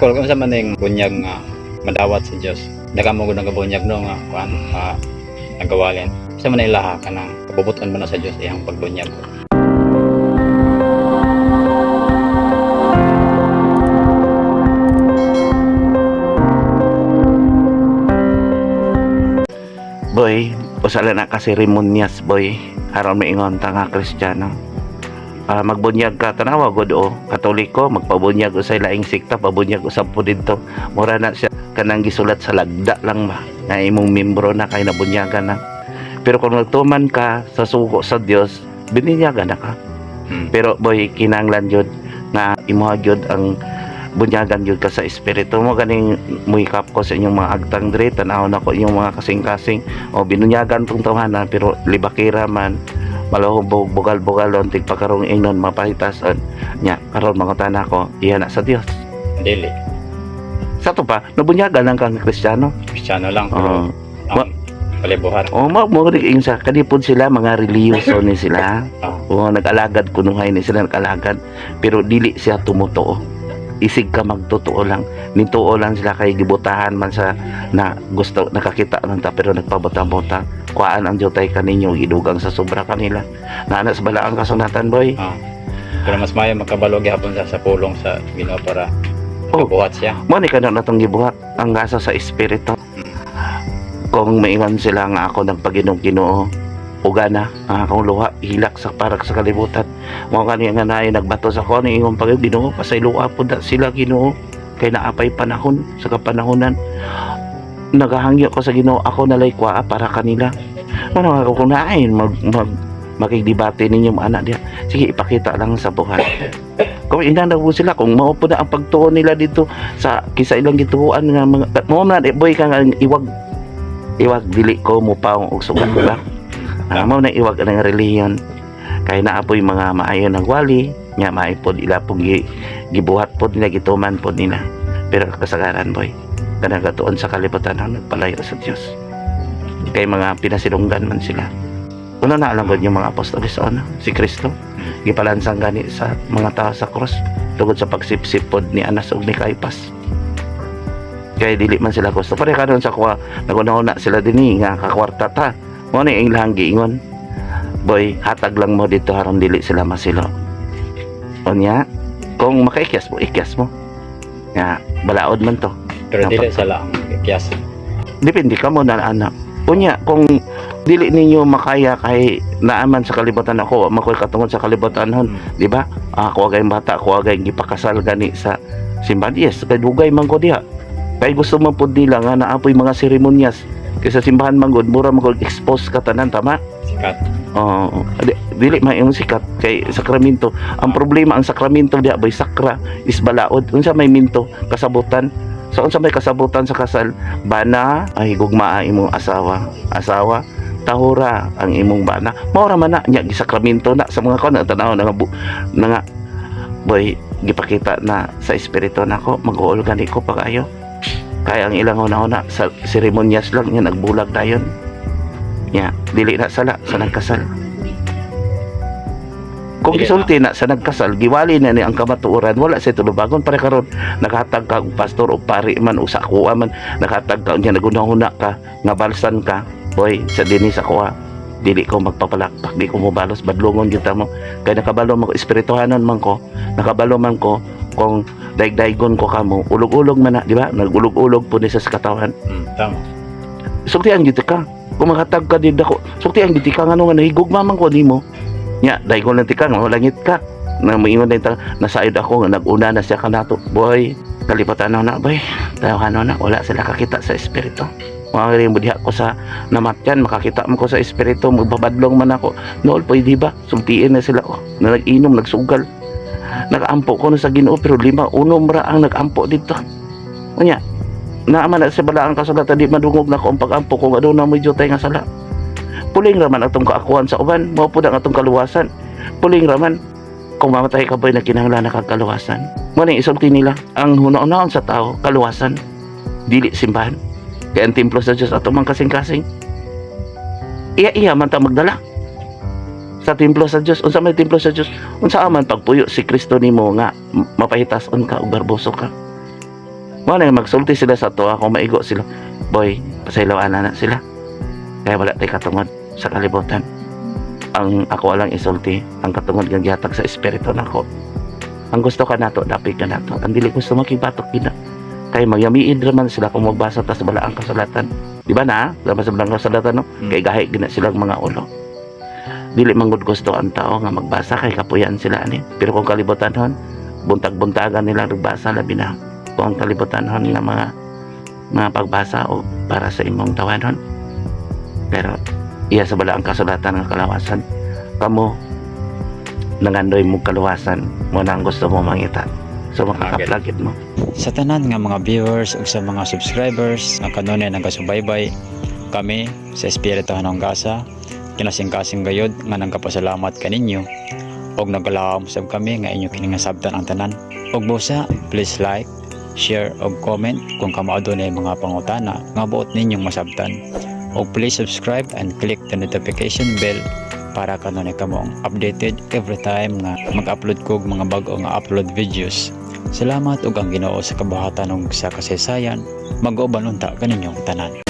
Uncle, kung sa man ning bunyag nga madawat sa Dios. Daga mo gud nagabunyag, no, nga kuan nagawalin. Sa man ilaha kanang kabubuton mo na sa Dios iyang pagbunyag? Boy, usala na kasi seremonyas, boy. Aron maingon ta nga Kristiyano. Magbunyag ka, tanawa gud o Katoliko, magpabunyag usay laing sikta, pabunyag usab po didto. Mura na siya kanang gisulat sa lagda lang ba nga imong membro na kay nabunyagan na. Pero kung nagtuman ka sa sugo sa Dios, bininyagan na ka. Pero boy, kinahanglan jud nga imuha gyud ang bunyagan gyud ka sa espiritu mo. Ganing muhikap ko sa inyong mga agtang dre, tan-aw na ko inyong mga kasing-kasing o binunyagan tong tawhana, pero libakira man, malahubog, bugal-bugalon, tigpakarong ingnon mapahitason nya. Karon mangutana ko, iya na sa Dios? Dili. Sa to pa nabunyagan lang kang Kristiyano. Kristiyano lang pero Oo. ang palibuhat. Oh, mo mo rin sa kanipod sila, mga relihiyoso ni sila. Oo, nag-alagad kunuhay ni sila, nag-alagad, pero dili siya tumutuo. Isig ka magtotoo lang. Nituo lang sila kay gibutahan man sa na gusto nakakita lang ta, pero nagpabota-bota. Kuhaan ang jutay kaninyo idugang sa sobra kanila. Naana sa balaang kasunatan, boy. Pero mas maayo makabalo gihapon sa pulong sa Ginoo para Oh. makabuhat siya. Mo ni kanang natong gibuhat ang gasa sa espiritu. Kung maingon sila nga ako nagpaginom Ginoo, uga na ang akong luha, hilak sa para sa kalibutan. Mao kani nga naay nagbato sa ko ni ingon pag Ginoo, pasayloa pud na sila, Ginoo, kay naapay panahon sa kapanahonan. Nagahangyo ko sa Ginoo, ako nalay kuha para kanila. Mano ako kung naay mag, mag makigdebate ninyo mga anak diha. Sige, ipakita lang sa buhay. Kung ina na po sila, kung mao po na ang pagtuo nila dito sa kisa ilang gituoan nga mga mo na eh, boy, ka nga iwag iwag dili ko mo paong og sugat ba. Mao na iwag ang relihiyon kay naa poy mga maayo ng wali nya, maayo pod ila pong gibuhat pod nila, gituman pod nila, pero kasagaran, boy, kanang gatuon sa kalibutan ang nagpalayo sa Dios kay mga pinasilunggan man sila. Una na alam ko yung mga apostoles sa una, si Kristo gipalansang gani sa mga tao sa cross tungod sa pagsipsip pod ni Anas ug ni Caipas kay dili man sila gusto pare karon sa kuha. Naguna-una sila dinhi nga kakwarta ta, mo ni ang ilang giingon, boy, hatag lang mo dito aron dili sila masilo. Unya kung makaikyas mo, ikyas mo nga balaod man to. Pero dili sala ang kiyas. Depende ka mo na, anak. Unya kung dili ninyo makaya kay naaman sa kalibutan, ako wa makoy katungod sa kalibutan hon. Di ba? Ako agay bata, ako agay gipakasal gani sa simbahan. Yes, kay dugay man ko diha. Kay gusto man pud nila nga naapoy mga seremonyas. Kay sa simbahan man gud, mura man gud expose ka tanan, tama? Sikat. Oo. Dili man yung sikat kay sakramento. Ang problema ang sakramento diha, boy, sakra is balaod. Unsa may minto? Kasabutan. So unsa may kasabutan sa kasal? Bana ay gugmaa imong asawa. Asawa, tahura ang imong bana. Mao ra man na nya gisakramento na sa mga kon tanaw na nga na nga boy, gipakita na sa espiritu nako, mag-uol gani ko pag-ayo. Kaya ang ilang una-una sa seremonyas lang nya nagbulag dayon. Nya dili na sala sa nagkasal. Kung Dili gisulti na sa nagkasal, giwali na ni ang kamatuoran, wala sa tulubagon pare karon nakahatag ka og pastor o pari man o sa kuha man, nakahatag ka unya nagunahuna ka nga balsan ka, boy, sa dinhi sa kuha. Dili ko magpapalakpak, di ko mobalos, badlongon gyud ta mo. Kay nakabalo man ko, espirituhanon man ko, nakabalo man ko kung daig-daigon ko kamo, ulog-ulog man na, di ba? Nagulog-ulog po ni sa katawan. Tama. Sultian gyud ka. Kung makatag ka dito ako, sultian gyud ka ngano nga nahigugma man ko nimo. Nya, daigon lang ti ka, nga langit ka. Na moingon din ta, nasayod ako nga naguna na siya kanato. Boy, kalipatan na boy. Tawhanon na, wala sila kakita sa espiritu. Mga rin mo diha ko sa namatyan, makakita mo ko sa espiritu, magbabadlong man ako. Nool, pwede ba? Sultiin na sila. Oh, na nag-inom, nagsugal. Nag-ampo ko na sa Ginoo pero lima, unom ra ang nag-ampo dito. Unya, naaman na sa balaang kasulatan, di madungog na ko ang pag-ampo kung aduna mo jutay nga sala. Puling raman atong kaakuan sa uban, mao pud ang atong kaluwasan. Puling raman kung mamatay ka, boy, na kinahanglan na kag kaluwasan. Mo ning isulti nila ang hunaon sa tao, kaluwasan dili simbahan. Kay ang templo sa Dios ato mang kasing-kasing. Iya-iya man ta magdala sa templo sa Dios. Unsa may templo sa Dios? Unsa man pagpuyo si Kristo nimo nga mapahitason ka ug barboso ka. Mao na magsulti sila sa ato kung maigo sila. Boy, pasayloan na na sila. Kaya wala tay katungod sa kalibutan. Ang ako lang isulti, ang katungod nga gihatag sa espiritu nako. Ang gusto ka nato, dapit ka nato. Ang dili gusto makibatok gina. Kay magyamiin raman sila kung magbasa ta sa balaang kasulatan. Di ba na? Diba sa balaang kasulatan, no? Mm. Kay gahi gina silang mga ulo. Dili manggod gusto ang tao nga magbasa kay kapuyan sila ani. Pero kung kalibutan hon, buntag-buntagan nila nagbasa, labi na kung ang kalibutan hon nga mga pagbasa o para sa imong tawanon. Pero iya sa balaang kasulatan nga kalawasan. Kamo nangandoy mo kaluwasan mo na ang gusto mo mangita. So makakaplagit mo. Sa tanan nga mga viewers ug sa mga subscribers nga kanunay nagasubaybay, kami sa Espiritu Hanong Gasa kinasingkasing gayod nga nagapasalamat kaninyo ug nagalahom sab kami nga inyo kini nga sabtan ang tanan. Ug busa, please like, share ug comment kung kamo adunay mga pangutana nga buot ninyong masabtan. Ug please subscribe and click the notification bell para kanunay kamo updated every time nga mag-upload ko og mga bag-o nga upload videos. Salamat ug ang Ginoo sa kabuhatan ug sa kasaysayan mag-uban unta kaninyong tanan.